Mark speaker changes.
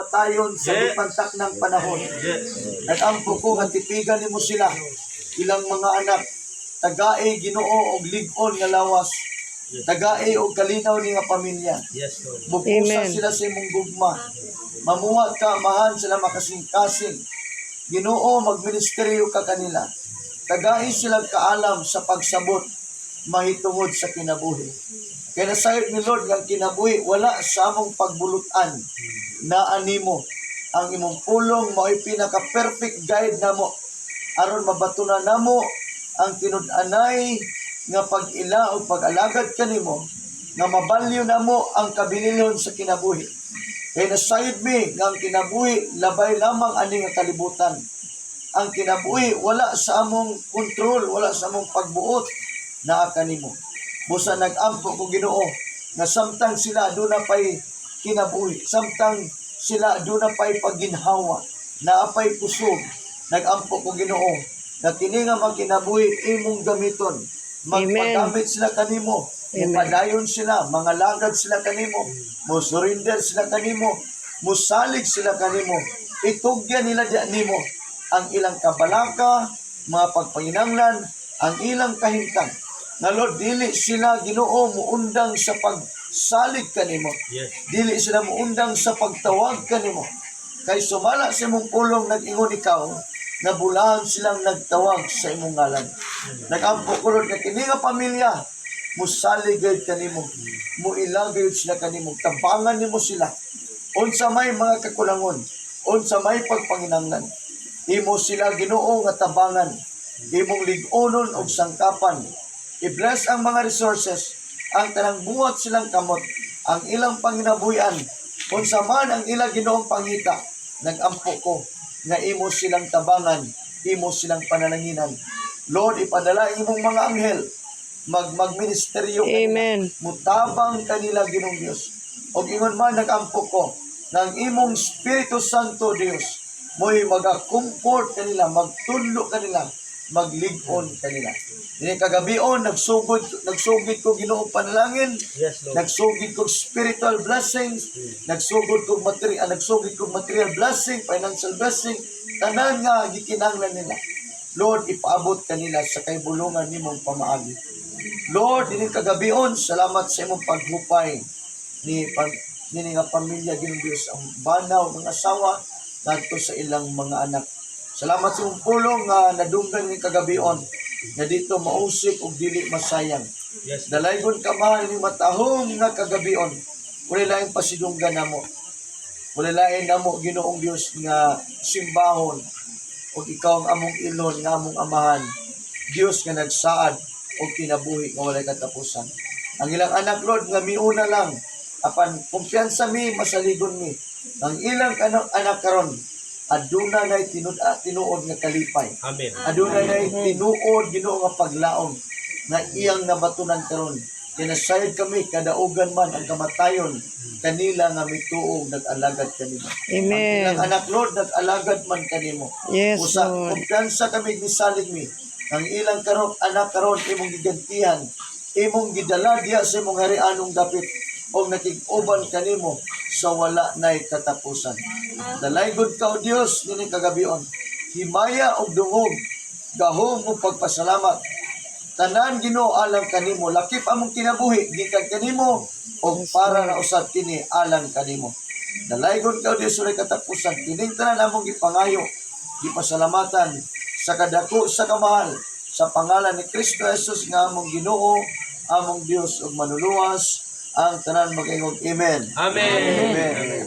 Speaker 1: Kamatayon sa gipantaknang panahon. Nagampo ko nga tipigan nimo sila, ilang mga anak. Tagae, Ginoo, og lig-on nga lawas. Tagae og kalinaw ni nga pamilya.
Speaker 2: Yes, Lord.
Speaker 1: Mupusa
Speaker 3: Amen.
Speaker 1: Sila sa imong gugma. Mamuhat ka, amahan sila makasing-kasing. Ginoo, magministeryo ka kanila. Tagae sila kaalam sa pagsabot mahitungod sa kinabuhi. Kaya nasayod ni Lord nga ang kinabuhi wala sa among pagbulutan na animo. Ang imong pulong mao'y pinaka-perfect guide namo aron mabatunan namo ang tinud-anay nga pag-ila o pag-alagad kanimo nga mabalyo namo ang kabililhon sa kinabuhi. Kay nasayod mi nga ang kinabuhi labay lamang ani nga kalibutan. Ang kinabuhi wala sa among kontrol, wala sa among pagbuot, naa kanimo. Busa nag-ampo ko, Ginoo, nga samtang sila aduna pay kinabuhi, samtang sila aduna pay pagginhawa, naa pay kusog, nag-ampo ko, Ginoo, nga kini nga mga kinabuhi imong gamiton. Magpagamit sila kanimo,
Speaker 3: Amen.
Speaker 1: mupadayon sila, mangalagad sila kanimo, mo surrender sila kanimo, musalig sila kanimo. Itugyan nila diya nimo ang ilang kabalaka, mga pagpanginanglan, ang ilang kahimtang. Na Lord, dili sila, Ginoo, muundang sa pagsalig kanimo. Dili sila muundang sa pagtawag kanimo. Kay sumala sa imong pulong, nag-ingon ikaw, na bulahan silang nagtawag sa imong ngalan. Nag-ampo ko, Lord, nga kini nga pamilya, musalig gayud kanimo, muila gayud sila kanimo, tabangan nimo sila. Unsa may mga kakulangon, unsa may pagpanginanglan, imo sila, Ginoo, nga tabangan, imong lig-onon og sangkapan. I-bless ang mga resources, ang tanang buhat silang kamot, ang ilang panginabuhian, unsa man ang ilang, Ginoong, pangita, nag-ampo ko nga imo silang tabangan, imo silang panalanginan. Lord, ipadala ang imong mga anghel, magministeryo kanila.
Speaker 3: Amen.
Speaker 1: Mutabang kanila, Ginoong Dios. Og ingon man, nag-ampo ko ng imong Espiritu Santo Dios mo'y maga-comfort kanila, magtudlo kanila, maglig-on kanila. Dini kagabion nagsugid ko, Ginoo, panalangin.
Speaker 2: Yes, Lord.
Speaker 1: Nagsugid kog spiritual blessings, nagsugid kog material blessing, financial blessing, tanan nga gikinahanglan nila. Lord, ipaabot kanila sa kaybulungan nimong pamaagi. Lord, dini kagabion, salamat sa imong paghupay ni nini nga pamilya, Ginoong Dios, ang banaw ng asawa ngadto sa ilang mga anak. Salamat sa imong pulong nga nadunggan ni kagabion nga dito mausik ug dili masayang. Dalaygon ka, mahal, ni matahom nga kagabion. Wala laing pasidunggan namo. Wala lain namo, Ginoong Dios, nga simbahon ug ikaw ang among ilon nga among amahan. Dios nga nagsaad og kinabuhi nga walay katapusan. Ang ilang anak, Lord, nga miuna lang apan kumpiyansa mi, masaligon mi. Ang ilang anak karon aduna nay tinuod nga kalipay.
Speaker 2: Amen.
Speaker 1: Aduna nay tinuod, Ginoo, nga paglaom nga iyang nabatunan karon. Kay nasayod kami kadaugan man ang kamatayon kanila nga mituo nag-alagad kanimo. Ang
Speaker 3: Amen.
Speaker 1: ilang anak, Lord, nag-alagad man kanimo.
Speaker 3: Yes,
Speaker 1: Usa
Speaker 3: Lord.
Speaker 1: kumpiyansa kami, misalig mi. Ang ilang karon anak karon imong gigantihan, imong gidala diha sa imong harianong dapit og nakig-uban kanimo sa wala nay katapusan. Dalaygod ka, O Dios, nining kagabion. Himaya og dungog, gahom ug pagpasalamat. Tanan, Ginoo, alang kanimo, lakip among kinabuhi gikan kanimo og para na usab kini alang kanimo. Dalaygon ka, O Dios, walay katapusan. Kining tanan among gipangayo, gipasalamatan sa kadako sa kamahal sa pangalan ni Kristo Jesus nga among Ginoo, among Dios ug manluluwas. Ang tanan mag-ingog, "Amen."
Speaker 2: Amen.
Speaker 1: Amen.